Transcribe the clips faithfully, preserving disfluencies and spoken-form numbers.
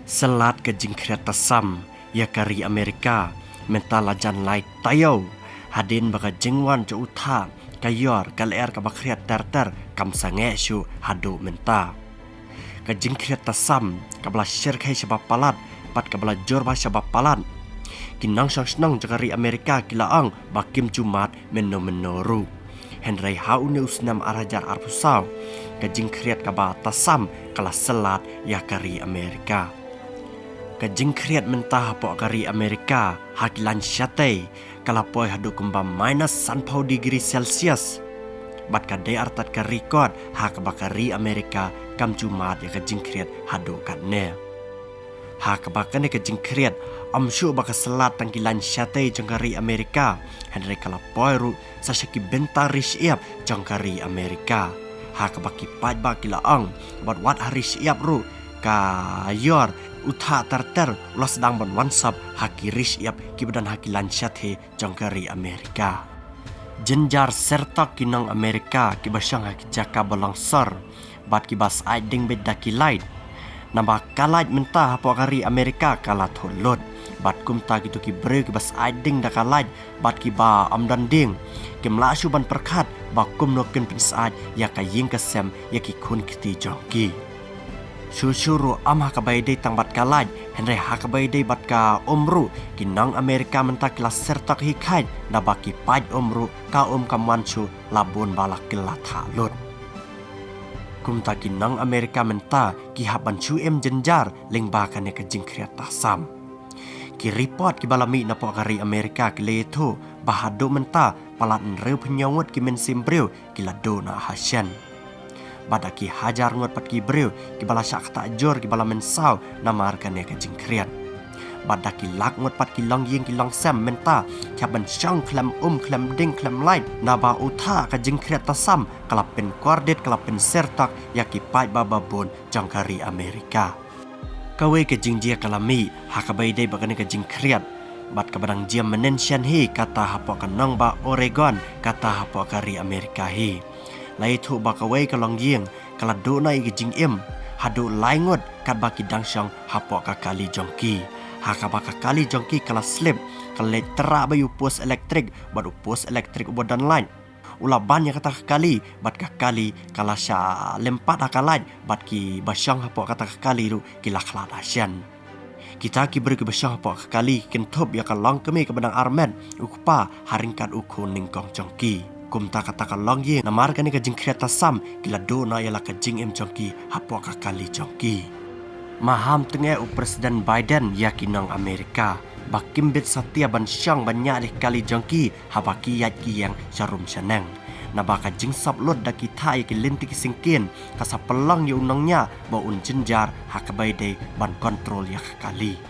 Syllat ka jingkhriat tasam ïa ka ri Amerika mynta la jan lai taïew, hadien ba ka jingwan jong u thah, ka ïor, ka lyer kaba khriat ter ter kam sangeh shuh haduh mynta. Ka jingkhriat tasam kaba la shyrkhei shaba palat bad kaba la jur bha shaba palat, ki nongshong shnong jong ka ri Amerika ki la ong ba kim ju mad mynno mynno ruh. Hynrei ha une u snem ar hajar arphew saw, ka jingkhriat kaba tasam ka la syllat ïa ka ri Amerika. Ka jingkhriat mynta hapoh ka ri Amerika ha ki lain shatei ka la poi haduh kumba minus sanphew degree Celsius. Bad ka dei artat ka record ha kaba ka ri Amerika kam ju mad ïa ka jingkhriat haduh katne. Ha kaba kane ka jingkhriat ym shuh ba ka syllat tang ki lain shatei jong ka ri Amerika, hynrei ka la poi ruh sa sha ki bynta ri shyiap jong ka ri Amerika. Ha kaba ki paidbah ki la ong, bad wat ha ri shyiap ruh, ka ïor, u thah ter ter u la sdang ban wan sop ha ki ri shyiap kiba don ha ki lain shatei jong ka ri Amerika. Jynjar syrtok ki nong Amerika kiba shong ha ki jaka ba long sor bad kiba syaid ding beit da ki light. Naba ka light mynta hapoh ka ri Amerika ka la thuh lut. Bad kumta kito ki briew kiba syaid ding da ka light bad kiba ym don ding, kim lah shuh ban pyrkhat ba kumno kin pynsyaid ïa ka ïing ka sem, ïa ki khun kti jong ki. Shuh shuh ruh ym ha kaba ïadei tang bad ka light, hynrei ha kaba ïadei bad ka um ruh, ki nong Amerika mynta ki la syrtok hi khait, naba ki paid um ruh, ka um kam wan shuh, la bun ba la kylla thah lut. Kumta ki nong Amerika mynta ki hap ban shu im jynjar lyngba kane ka jingkhriat tasam. Ki report kiba la mih napoh ka ri Amerika ki la ïathuh ba haduh mynta palat hynriewphew hynñiew ngut ki mynsiem briew ki la duh noh ha shen. Bad da ki hajar ngut pat ki briew kiba la shah ktah jur kiba la mynsaw namar kane ka jingkhriat. Bad da ki lak ngut pat ki longïing ki longsem mynta ki hap ban shong khlem um, khlem ding, khlem light, naba u thah ka jingkhriat tasam ka la pynkordit, ka la pynsyrtok ïa ki paidbah babun jong ka ri Amerika. Kawei ka jingjia ka la mih ha kaba ïadei bad kane ka jingkhriat, bad kaba dang jia mynnin shen hi, kata hapoh ka nongbah Oregon, kata hapoh ka ri Amerika hi. La ïathuh ba kawei ka longïing ka la duh noh ïa ka jingim haduh lai ngut katba ki dang shong hapoh ka kali jong ki. Ha kaba ka kali jong ki ka la slip, ka la leit trah bad u post elektrik, bad u post elektrik uba don light u la ban ïa kata ka kali, bad ka kali ka la shah lympat ha ka light, bad kiba shong hapoh kata ka kali ruh ki la khlad ha shen. Kita ki briew kiba shong hapoh ka kali ki kynthup ïa ka longkmie kaba dang armet, u kpa ha ryngkat u khun nyngkong jong ki. Kumta kata ka longïing namar kane ka jingkhriat tasam ki la duh noh ïa la ka jingim jong ki hapoh ka kali jong ki. Maham tnge u President Biden ïa ki nong Amerika ba kim bit satia ban shong ban ñiah da ki kali jong ki haba ki ïaid ki ïeng sharum shaneng. Naba ka jingsop lut da ki thah ïa ki lynti ki syngkien ka sa pynlong ïa u nongñiah ba un jynjar ha kaba ïadei ban kontrol ïa ka kali.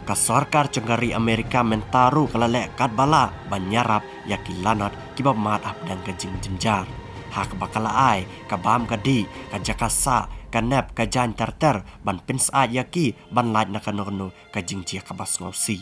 Ka sorkar jong ka ri Amerika mynta ruh ka la leh katba lah ban ïarap ïa ki lanot kiba mad hapdeng ka jingjynjar, ha kaba ka la ai ka bam ka dih, ka jaka sah, ka nep, ka jaiñ ter ter ban pynsyaid ïa ki, ban lait na kano kano ka jingjia kaba sngewsih.